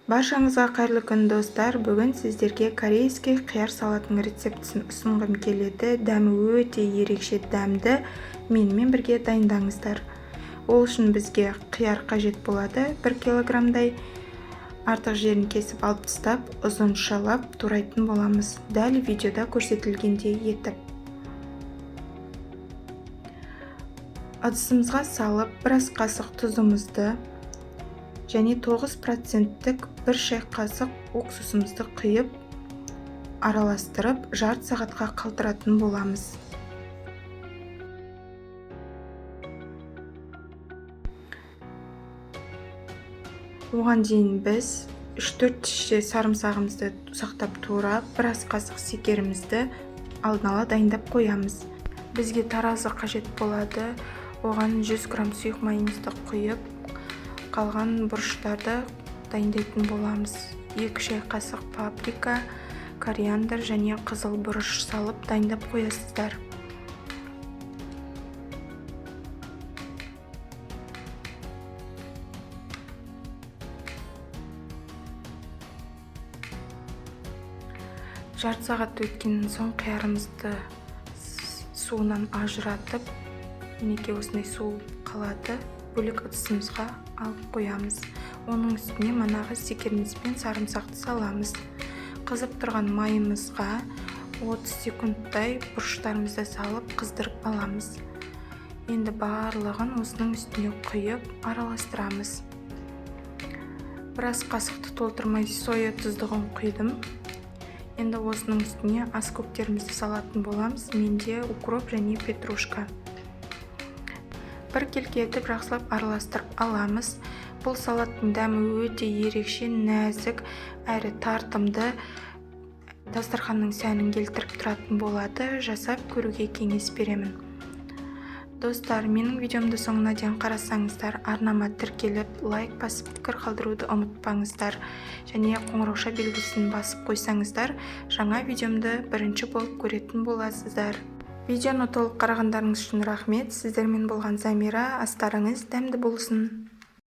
Баршаңызға қайырлы күн, достар! Бүгін сіздерге корейский қияр салатының рецептісін ұсынғым келеді. Дәмі өте ерекше дәмді. Менімен бірге дайындаңыздар. Ол үшін бізге қияр қажет болады, 1 килограммдай. Артық жерін кесіп алып тастап, ұзыншалап турайтын боламыз. Дәл видеода көрсетілгендей етіп. Ыдысымызға салып, біраз қасық тұзымызды және 9%-тік 1 шай қасық уксусымызды құйып, араластырып, жарты сағатқа қалдыратын боламыз. Оған дейін біз 3-4 тісше сарымсағымызды ұсақтап турап, біраз қасық секерімізді алдын ала дайындап қоямыз. Бізге таразы қажет болады. Оған 100 грамм сұйық майымызды құйып, қалған бұрыштарды дайындайтын боламыз. 2 шай қасық паприка, кориандр және қызыл бұрыш салып дайындап қоясыздар. Жарты сағат өткеннен соң қиярымызды суынан ажыратып, мінекей осындай су қалады. Бөлек ыдысымызға алып қоямыз. Оның үстіне манағы секеріміз бен сарымсақты саламыз. Қызып тұрған майымызға 30 секундтай бұрыштарымызды салып қыздырып аламыз. Енді барлығын осының үстіне құйып араластырамыз. Біраз қасықты толтырмай соя тұздығын құйдым. Енді осының үстіне ас көктерімізді салатын боламыз. Менде укроп және петрушка. Бір келкі етіп жақсылап араластырып аламыз. Бұл салаттың дәмі өте ерекше, нәзік әрі тартымды. Дастарханның сәнін келтіріп тұратын болады. Жасап көруге кеңес беремін. Достар, менің видеомды соңына дейін қарасаңыздар, арнама тіркеліп, лайк басып, пікір қалдыруды ұмытпаңыздар. Және қоңыраушa белгісін басып қойсаңыздар, жаңа видеомды бірінші болып көретін боласыздар. Видеоны толық қарағандарыңыз үшін рахмет. Сіздермен болған Замира. Астарыңыз дәмді болсын.